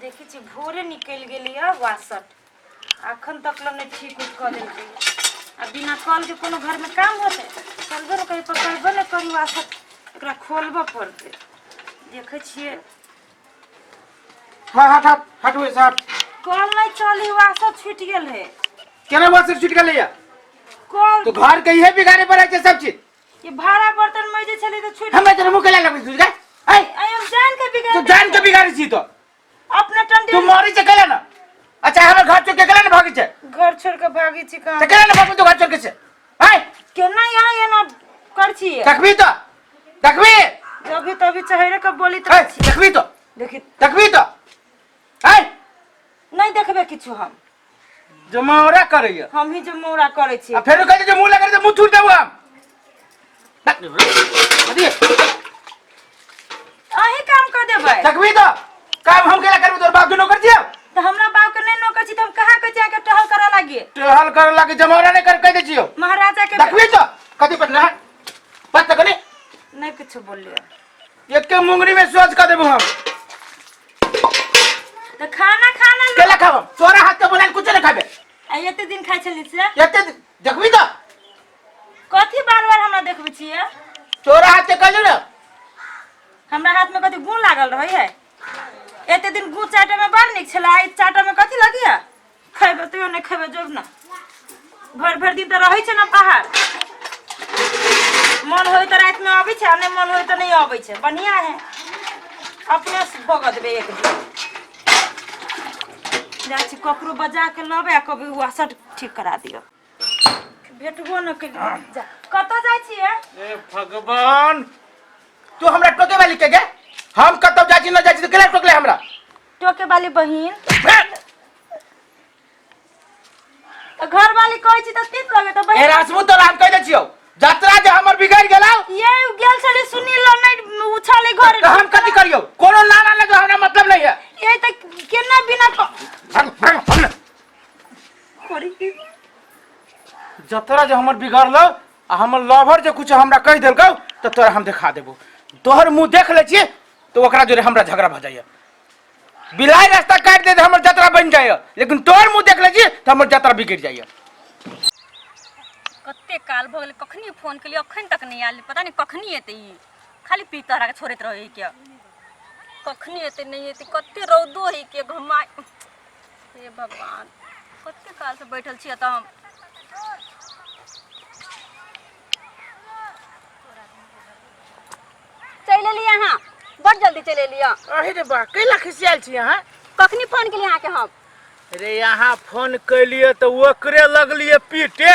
देखै छी भोरे निकलि गेलैए वासट, अखन तक लऽ नहि ठीक उठ कऽ देलकै। आ बिना कलके कोनो घरमे काम होतै? चलबे ने करी, पकड़बे ने करी वासट, एकरा खोलबऽ पड़तै। देखै छियै। हट हट हट हट, ओहिसँ हट। कल नहि चली, वासट छूटि गेल है। केना वासर छूटि गेलैया? कल। तो घर के इहे बिगाड़े पर छै सब चीज। ये भाड़ा बर्तन में जे छलै तऽ छूटि। हमे तेरे मुँह के लगबै छी गे? ऐ। आइ हम जान के बिगाड़ तू जान के बिगाड़े छी तो। अपने टंडी। तू मरी छै केला ना? अच्छा, हमर घर छोड़ के केला ना भागी छै? घर छोड़ के भागी छी कहाँ? तऽ केला ना भागू तू घर छोड़ के छै? ऐ। केना यहाँ एना कर छी? देखबी तो, देखबी। जब तभी चहेरे के बोली ऐ तऽ देखबी तो। देखी। देखबी तो, ऐ। नहीं देखबे किछु हम। जमावरा करैया। हम ही जमौरा करै छी। आ फेरो कहै छै जे मुँह लगा मुँह छूट देबो हम। अथी। अहीं काम कर देबै। देखबी तो, काम हम केला करबो? तोर बाप के नौकर छियौ? तऽ हमरा बाप के नहीं नौकर छी तऽ हम कहाँ के जाके टहल करे लागी? टहल करे लागी, जमावरा नहीं कर कह दै छियौ। महाराजा के। देखबी तो, कथी पर ना पत कनी। नहीं किछु बोलियो। एके मुंगरी में सोच कर देबो हम। तऽ खाना खाना लो। केला खाबम? तोरा हाथ के बनायल कुछ नहीं खाबे। आ एते दिन खाइ छली से? एते देखबी तो। कथी बार बार हमरा देखबै छियै? तोरा हाथ के कहलियौ ने। हमरा हाथ में कथी गुण लागल रहै है? एते दिन गुण चाटे में बड़ नीक छलै, आइ चाटे में कथी लगिया? खैबे तैयो नहि खैबे, जोब ना। भरि भरि दिन तऽ रहै छै ने बाहर। मन होइ तऽ रातिमे अबै छै आ नहि मन होइ तऽ नहि अबै छै। बढ़िआँ है, अपने से भोगऽ देबै एक दिन। जाइ छी ककरो बजा के लबै आ कभी वासट ठीक करा दियौ। भेटबो न केलियै। जा, कतऽ जाइ छियै? ए भगवान, तू हमरा टोके वाली के गे? हम कतौ जाइ छी न जाइ छी तऽ केला टोकले हमरा? टोके वाली बहिन तऽ घर वाली कहै छी तऽ तीत लगे तऽ ए बहिन। रासमु, तोरा हम कहि दै छियौ, जतरा जे हमर बिगड़ गेलौ। ये गेल छलै सुनील लग, नहि ओ छलै घर। तऽ हम कथी करियौ? कोनो नाना लगे हमरा मतलब नहीं है। ये तऽ केना बिना करी? जतरा जे हमर बिगड़लौ आ हमर लवर जे कुछ हमरा कहि देलकौ तऽ तोरा हम देखा देबो। तोहर मुँह देख लै छियै तऽ ओकरा जोरे हमरा झगड़ा भऽ जाइए। बिलाइ रास्ता काटि दे तऽ हमर जतरा बनि जाइए, लेकिन तोहर मुँह देख लै छियै तऽ हमर जतरा बिगड़ि जाइए। कते काल भऽ गेलै, कखनी फोन केलियै, अखन तक नहि आयल। पता नहि कखनी एतै ई। खाली पी तोहरा के छोड़ैत रहै के। कखनी एतै, नहि एतै। कते रौदो है के घमा। हे भगवान, कते काल से बैठल छियै तऽ हम। चलि एलियै अहाँ, बड़ जल्दी चलि एलियै। अहे रे बा, कैला खिसियाल छी अहाँ? कखनी फोन केलियै अहाँके हम? रे, यहाँ फोन कैलिए तऽ ओकरे लगलिए पीटे।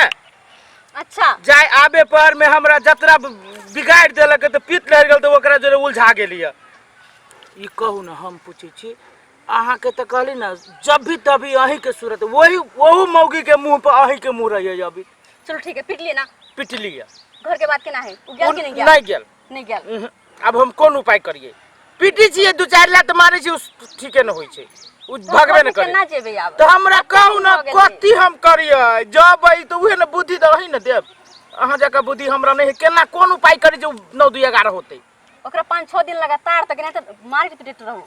अच्छा। जाय आबे पर में हमरा जतरा बिगाड़ देलक तऽ पीट लहर गेल, तऽ ओकरा जोरे उलझा गेलिए। ई कहू ने, हम पूछै छी अहाँके, तऽ कहली ने जब भी तभी अहींके सूरत, वही वहू मौगी के मुंह पर अहींके मुंह रहिए अभी। चलो ठीक है, पीट लिए ना? पिटलिए। घर के बात केना है? उ गेल कि नहीं गेल? नहीं गेल। नहीं गेल। उहुं, अब हम कोन उपाय करिए? पीटी छियै, दू चारि लात मारै छी, ठीके न होइ छै, उ भगबे न करे। केना जेबै आब? तऽ हमरा कहू ने। भऽ गेलै। कथी हम करियै? जबै तऽ उहे ने बुद्धि तऽ अहीं ने देब, अहाँ जकाँ बुद्धि हमरा नहि है। केना कोन उपाय करी जे उ 9 2 11 होतै? ओकरा 5-6 दिन लगातार तक नहि तऽ मारि पीटैत रहू।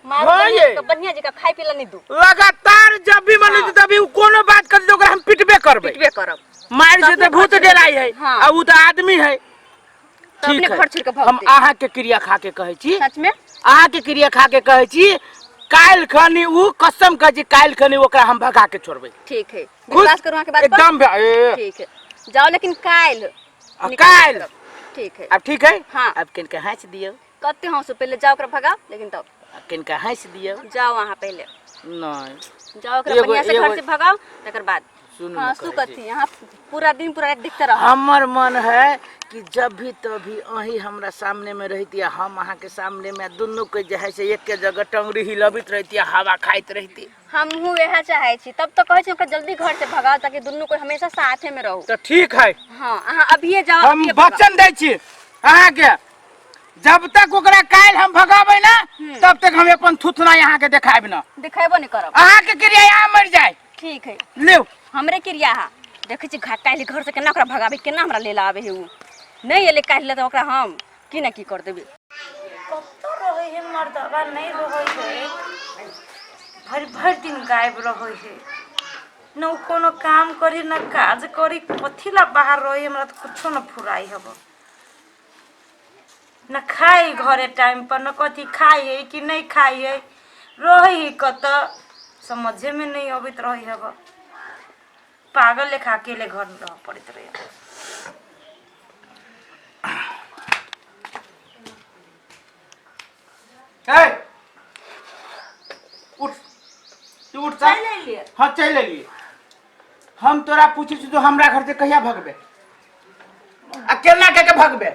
मारू। हाँ ये। तऽ बढ़िया जकाँ खाय पी ला नहि दू। लगातार जब भी मन हाँ। तभी उ कोनो बात कर, ओकरा हम पिटबे करबै। पिटबे करब। मारि से तऽ भूत डेराइ है। हाँ। आ उ तऽ आदमी है। तऽ अपने ठीक है। घर छोड़ि कऽ हम भगतै। अहाँके क्रिया खा के कहै छी। सच में? अहाँके क्रिया खा के कहै छी, काल्हि खनी उ कसम कहै छी, काल्हि खनी ओकरा हम भगा के छोड़बै। ठीक है। खुश? विश्वास करू अहाँके बात पर? एकदम ठीक है, जाओ, लेकिन काल्हि आ निकाल के काल्हि। करब। ठीक है। अब ठीक है। हाँ। अब किनका हँसि दियौ। कते हंसू? पहिले जाओ, ओकरा भगाओ, लेकिन तब आ किनका हँसि दियौ। जाओ अहाँ पहिले। नहि। जाओ, ओकरा एगो- बढ़िया से घर एगो- से भगाओ, तकर बाद। सुनू हाँ ने, सु कहै छी। कथी? अहाँ पूरा दिन पूरा रात देखते रहो। हमर मन है कि जब भी तभी अहीं हमरा सामने में रहती, हम अहाँ के सामने में, दुनू के जे है से एके जगह टंगरी हिलबित रहती, हवा खाइत रहती। हमहूँ वएह चाहै छी, तब तऽ कहै छी ओकरा जल्दी घर से भगाओ, ताकि दुनू कोई हमेशा साथे में रहू। तऽ ठीक है। हाँ, अहाँ अभिये जाओ। हम अभिये भगाओ। वचन दै छी अहाँके, जब तक ओकरा काल्हि हम भगाबै ना, तब तक हम अपन थुथना अहाँके देखायब ना। देखेबो नहीं करब। अहाँके क्रिया यहाँ मरि जाय। ठीक है। लिउ। हमरे क्रिया है। देखै छी काल्हि घर से केना ओकरा भगाबै, केना हमरा ले आबै है। उ नहीं एलै काल्हि तऽ ओकरा हम की ना की कर देबै। कतऽ रहै है मर्दबा? नहि रहै है। भरि दिन गायब रहै है न उ कोनो काम करी न काज करी कथी ला बाहर रही हमरा तऽ कुछो न फुराइ हब न खाइ घरे टाइम पर न कथी खाइ है कि नहीं खाइ है रहै है कतऽ समझे में नहीं अबैत रहै हब पागल लेखा अकेले घर में रह पड़ैत रहे। ए उठ, तू उठ चल। चलि एलियै। हाँ, चलि एलियै। हम तोरा पूछै छी, तू हमरा घर से कहिया भगबे आ केना के के भगबे?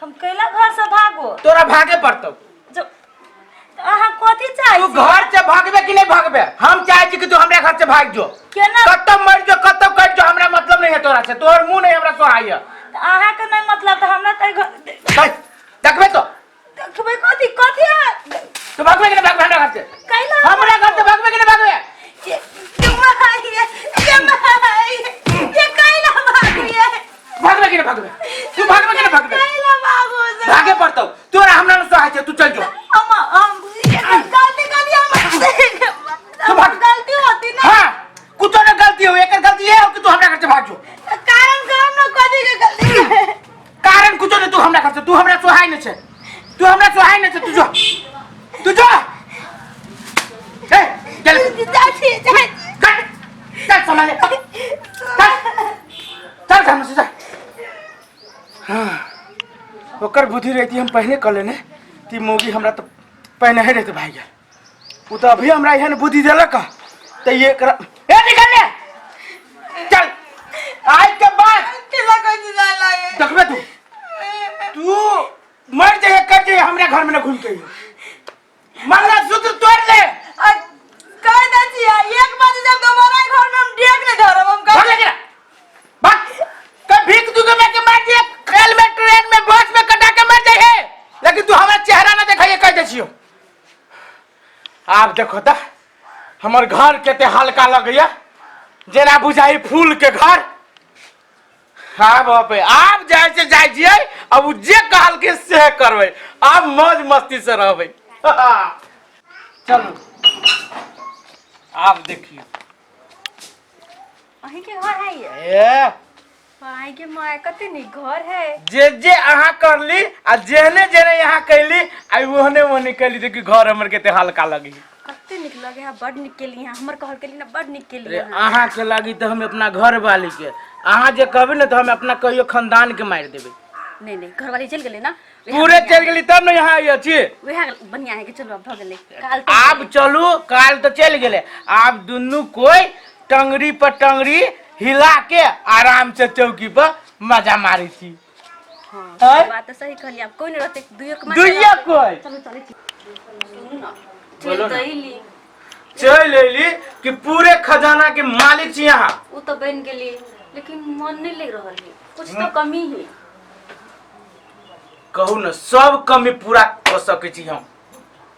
हम कैला घर से भागो? तोरा भागे पड़तौ। जो तऽ अहाँ कथी चाहै तू छी? घर से भागबे कि नहीं भागबे? हम चाहे छी कि तू हमरा घर से भाग जो। केना? कतौ मर जो, कतौ कट जो, हमरा मतलब नहीं है तोरा से। तोहर मुंह नहीं हमरा सोहाइया। तऽ अहाँके नहि मतलब तऽ हमरा तऽ घर चल, देखबे तो। देखबै कथी कथी अहाँ तू भागबे कि नहीं भागबे हमरा घर से? कैला? हमरा घर से भागबे कि नहीं भागबे? ये ये माई, ये माई, ये कैला भागिए? भागबे कि नहीं भागबे? तू भागबे कि नहीं भागबे? कैला भागो से? भागे पड़तौ। तोरा हमरा न सोहाइ छै, तू चल जो। हम ये गलती गलती तू हम भाग। गलती होती ना। हाँ, कुछो न गलती हो। एकर गलती ये हो कि तू हमरा घर से भाग जो। कारण कारण न कथी के गलती है? कारण कुछो नहीं। तू हमरा घर से, तू हमरा सोहाइ नहीं छै, तू हमरा सोहाइ नहीं छै। तू जो, तू जो। ए चल। जाइ छी, जाइ। चल चल, संभाल ले। चल चल, घर में से जा। हाँ, ओकर बुद्धि रहती हम पहले कर लेने ती मोगी हमरा तो पहले ही रहते भाई गेल। उ तो अभी हमरा एहन बुद्धि देलक तऽ ये कर। ए निकल ले, चल। आज के बाद केला कथी जाय लागे? देखबे तू, तू मर जाइए, कर जाइए, हमरा घर में न घूम के अइहे। मंगलसूत्र तोड़ ले। आ, कह दै छियै एक बार जब दोबारा घर में हम डेग नहि धरब हम। भाग ले जरा, भाग। कब भीख दुगे में के मार दिए, रेल में, ट्रेन में, बस में कटा के मर जाइए, लेकिन तू हमारा चेहरा ना देखाइए, कह दे छियो। आप देखो ता हमर घर केते हल्का लगैया, जेना बुझाई फूल के घर। हाँ बाप रे, आप जाए से जाए छियै, अब उ जे कहल के से करबै, आब मौज मस्ती से रहबै। चलू, आब देखियौ। अहीं के घर है ये? ए। भाई के माय, कते नीक घर है। जे जे अहाँ करली आ जेहने जेहने यहाँ कैली आ ओहने ओहने कैली। देखी घर हमर कते हल्का लगी। कते नीक लगे है, बड नीक केली है। हमर कहल केली ना, बड नीक केली। अरे है। अहाँ के लगी तऽ हम अपना घर वाली के, अहाँ जे कहबै ने तऽ हम अपना कहियो खानदान के मारि देबै। नहीं नहीं, घर वाली चल गेलै ना वएह। पूरे चलि गेली तब ने यहाँ आइ छी। वएह बढ़िया है कि चलू, आब भऽ गेलै काल तऽ। आब चलू, काल तऽ चलि गेलै। आब दुनू कोई टंगरी पर टंगरी हिला के आराम से चौकी पर मजा मारै छी। हाँ। आँय? बात तऽ सही कहलियै, आब कोई नहीं रहतै, दुइयो के दुइये कोई। चलू, चलै छी। सुनू ना। बोलो चलि ना। तऽ अयली। चलि अयली कि पूरे खजाना के मालिक छी अहाँ। ओ तऽ बनि गेली, लेकिन मन नहीं लग रहल है, कुछ तो कमी है। कहू ने, सब कमी पूरा कऽ सकै छी हम।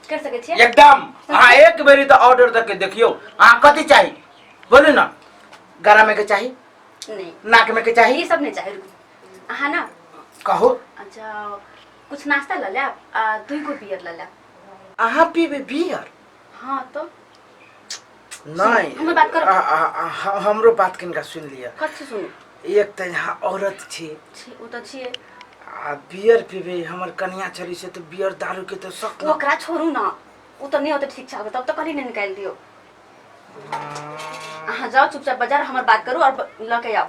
कर सकै छियै? एकदम। अहाँ एक बेरी तऽ ऑर्डर दऽ के देखियौ। अहाँ कथी चाही, बोलू ने। गला में के चाही? नहीं। नाक में के चाही? ई सब नहीं चाही। रुकू अहाँ ना। कहू। अच्छा, कुछ नाश्ता लऽ लेब आ दुई गो बियर लऽ लेब। अहाँ पीबै बियर? हाँ तो। नहीं। हमर बात करू। हमरो बात कनिका सुनि लिअ। कथी सुनू? एक तऽ यहाँ औरत छी। छी, ओ तऽ छियै। आ बियर पीबै, हमर कनिया छली से तऽ बियर दारू के तऽ शौक न। ओकरा छोड़ू ना, ओ तऽ नहि होतै ठीक ठाक, तब तऽ कहली नहि निकालि दियौ। अहाँ जाओ चुपचाप बाजार, हमर बात करू और लऽ के आउ।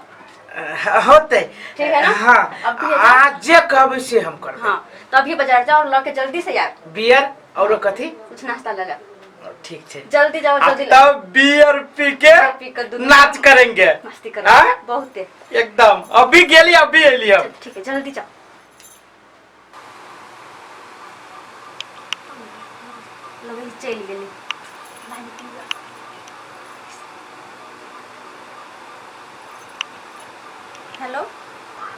होतै। ठीक है ना? हाँ। अब भी आ जे कहबै से हम करबै। हाँ, तो अभी बाजार जाओ और लऽ के जल्दी से आउ। बियर और कथी? कुछ नाश्ता लऽ लेब। ठीक छै। जल्दी जाओ। आ जल्दी लऽ तब बियर पी के पी के दुनू नाच करेंगे। मस्ती हाँ? करेंगे बहुते। एकदम। अभी गेली, अभी एली हम। चल, ठीक है, जल्दी जाओ। लगै छै चलि गेली। बाहर निकलि जाओ। हेलो,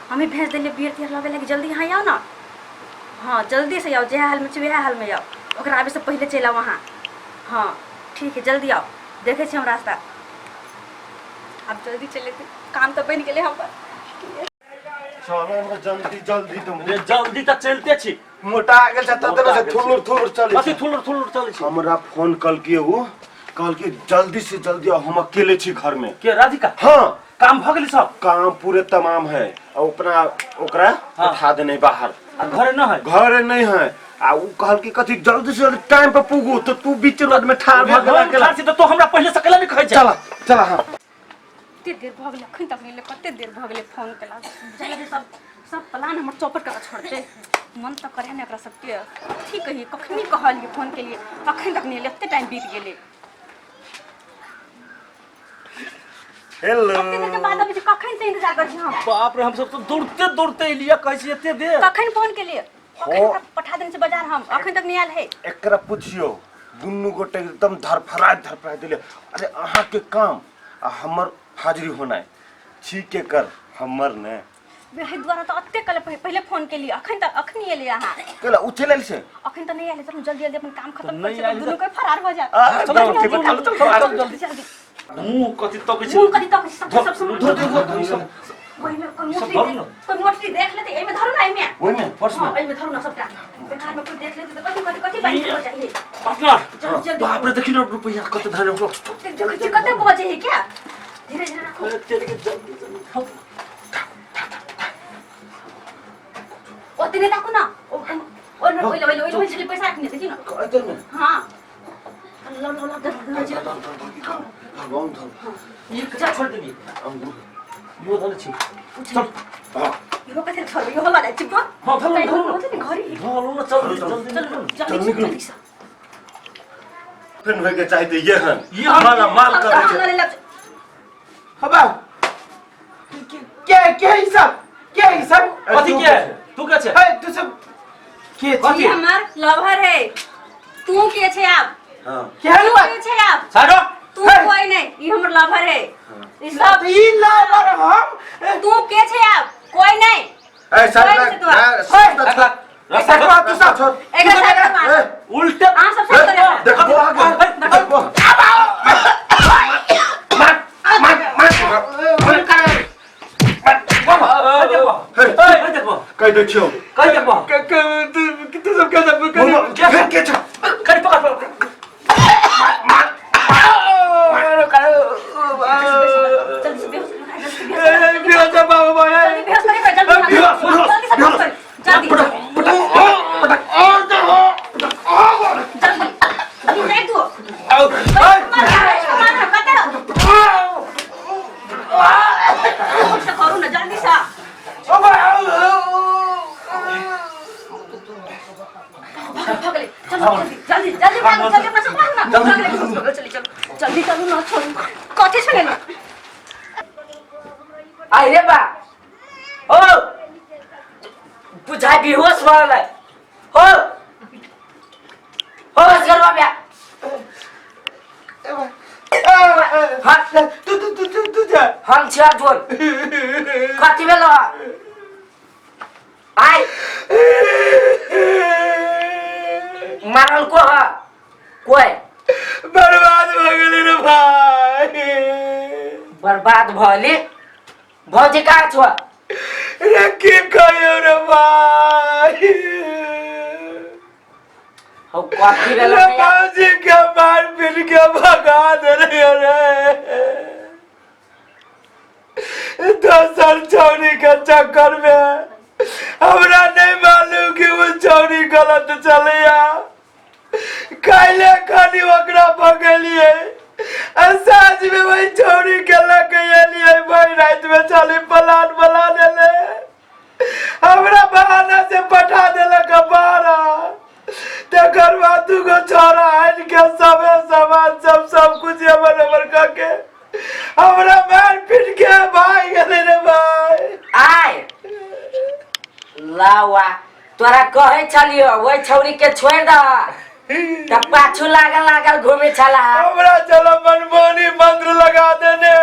हमें भेज देलियै बियर तियर लाबै लागी, जल्दी यहाँ आउ ना। हाँ, जल्दी से आउ, जेहा हालमे छी वएह हालमे आउ। ओकरा आबैसँ पहिले चलि आउ अहाँ। हाँ, ठीक है, जल्दी आउ। देखै छी हम रास्ता। आब जल्दी चलि एतै, काम तऽ बनि गेलै हमर। चलो हमरा जल्दी जल्दी तुम। रे, जल्दी तऽ चलिते छी। मोटा गेल छ तते से थुलुर थुलुर चलै कथी? छै। थुलुर थुलुर चलै छी। हमरा फोन कल के उ कहल कि जल्दी से जल्दी आओ, हम अकेले छी घर में। के राधिका? हाँ। काम भऽ गेलै सब? काम पूरे तमाम है आ अपना ओकरा पठा देने बाहर। आ घरे न है? घरे नहीं है। आ उ कहल कि कथी जल्दी से जल्दी टाइम पर पुगू, तो तू बीच रोड में ठाड़ भऽ गेला अकेला। ठाढ़ छी तऽ तू हमरा पहिले से कैला नहि कहै छै? चला चला। हाँ। कते देर भऽ गेलै, अखन तक नहि एलै। कते देर भऽ गेलै फोन केला। बुझाइए सब सब प्लान हमर चौपट कऽ के छोड़तै। मन तऽ करे ने एकरा सबके। कथी कहियै, कखनी कहलियै, फोन केलियै, अखन तक नहि एलै। एते टाइम बीत गेलै। हेलो। कते देर के बाद अबै छै? कखन से इंतजार करै छी हम। बाप रे, हम सब तऽ दौड़ते दौड़ते एलियै, कहै छी एते देर। कखन फोन केलियै, अखन हो। ओकरा पठा देने छै बाजार हम, अखन तक नहि आयल है। एकरा पुछियो, दुनू गोटे एकदम धरफराइत धरफराइत दिले। अरे, अहाँके काम आ हमर हाजिरी होनाइ छी के कर हमर ने। एहि दुआरे तऽ एते कल पहिले फोन केलियै, अखन तक अखनी एलियै अहाँ। केला उ चलि आयल छै? अखन तऽ नहि आयल। चलू जल्दी जल्दी, अपन काम खत्म नहि करै छी, आयल। दुनू के फरार भऽ जायत। आ, चलो, चलो, चलो, चलो, चलो, चलो, जल्दी जल्दी। मुँह कथी तकै छै? मुँह कथी तकै छै? सब सब सामान धर, धर, धर, सब। ओहिमे कोइ सब मोटरी धरू न। कोइ मोटरी देख लेतै। एहिमे धरू ना, एहिमे। ओहिमे पर्स हाँ में। एहिमे धरू ना सबटा। बेकार में कोइ देख लेतै तऽ कथी कथी कथी बात हो जाइ है। पार्टनर। जल्दी जल्दी। बाप रे, देखी न रुपैआ कते धरे। देखै छी कते बजे है क्या। धीरे धीरे राखू। तेरे के जल्दी जल्दी। ओते नहि राखू ना। ओहिमे ओहि ओहि ओहि छलै पैसा रखने, देखी ना। इधर में। हाँ, ल ल ल, धर धर धर। भगवान धर। ई कता छोड़ देबी? अंगूर। यो धरे छी, चल। हाँ। इहो कथी छोड़बै? इहो लऽ जाइ छी। हाँ, धरू न, धरू न। ओते घरी। धरू न, जल्दी जल्दी। चलू चल, जल्दी। निकलू। जल्दी से। फिर होय के चाही तऽ ये हन ये हन। माला माल करै छै। हबा के के ई सब, के ई सब? कथी के? तू के छै? ए, तू सब के कथी? छी? ई हमर लवर है। तू के छै आब? हाँ। केहन तू बात? के छै आब? साइड। तू हे। कोई नहीं, ई हमर लवर है। ई सब ई लवर हम। तू के छै आब? कोई नहीं। ए साइड कोई राख, नहीं तोरा। रास्ता छोड़। रास्ता देखो तू सब छोड़। एकरा साइड कर मार। ए, उल्टे। अहाँ सब साइड कर एकरा। देखो आगे देखो। मार मार मार मार। हे देखो। कहि दै छियौ। कहि देखो। तू सब के सब? फेर के छै? करि, पकड़ पकड़। जल्दी से बेहोश कर, जल्दी से बेहोश कर। जल्दी बेहोश करे, जल्दी बेहोश, बेहोश, जल्दी से बेहोश कर, जल्दी जल्दी जल्दी देख तू। मार मार मार, कते रहो से करू ना जल्दी से। भगले, चलो जल्दी जल्दी जल्दी, भागो जल्दी, अपना सब भागो ना। भगले, चलो चलो जल्दी, चलू ना, छोड़ू कथी छलै ना। आई रे बा, ओ बुझाइ बेहोश भऽ गेलै। हो हो, असगरवा ब्या। हाँ। तू तू तू तू तू जा। हम छी अर्जुन। कथी भेलो? आइ मारल को ह कोई? बर्बाद भऽ गेलै रे भाई। बर्बाद भली? भौजी कहाँ छौ? रे, की कहियौ रे भाई। हौ, कथी भेलो? रे बाबूजी के मार पीट के भगा देले रे दोसर छौरी के चक्कर में। हमरा नहीं मालूम कि वो छौरी गलत चलैया। काल्हि खाली ओकरा भगेलियै आ साँझ में वही छौरी के लऽ के एलियै भाई। राति में चली प्लान बना देले, हमरा बहाना से पठा देलक बाहर। तकर बाद दूगो छौड़ा आनि के सबे सामान सब सब कुछ एमर एमर कऽ के हमरा मार पीट के भाग गेलै रे भाई। आय लावा, तोरा कहै छलियो ओहि छौरी के छोड़ि दह तऽ पाछू लागल लागल घूमे छला। हमरा चलो मनमोहनी मंत्र लगा देने,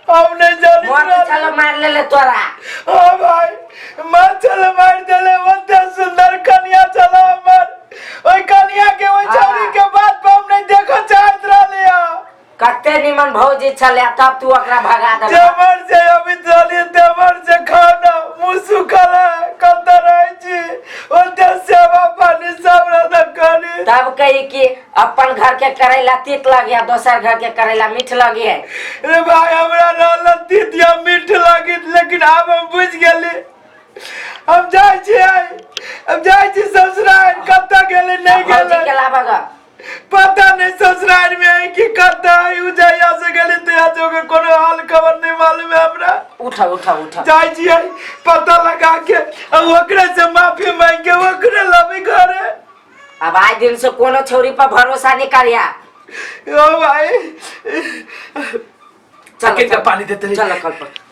हम नहीं जानी। मत छलो मार लेले तोरा। हाँ भाई, मत चलो मार देले। ओते सुंदर कन्या चलो हमर, ओई कन्या के ओई छौरी के बात पर हम नहीं देखो चाहत रहले। कते निमन भौजी छले, तब तू ओकरा भगा देले। देवर से अभी चली, देवर से खाना मुँह सुखल है, कतऽ रहै छी? ओते सेवा पानी सब रहता करी। तब कही कि अपन घर के करैला तीत लगे दोसर घर के करैला मीठ लगे। रे भाई, हमरा रहल तीत या मीठ लगित, लेकिन आब हम बुझि गेली। हम जाइ छियै, हम जाइ छी ससुराल। कतऽ गेलै, नहि भौजी गेलै के लाबऽ ग। पता नहीं ससुराल में है कि कतऽ है। उ जहिया से गेली तहिया से ओकर कोनो हाल खबर नहीं मालूम है हमरा। उठ उठ उठ। जाइ छियै पता लगा के आ ओकरे से माफी मांग के ओकरे लाबी घरे। अब आइ दिन से कोनो छौरी पर भरोसा नहीं करिया। ओ भाई। चलो। किनका पानी देते रही। चलो कल पर।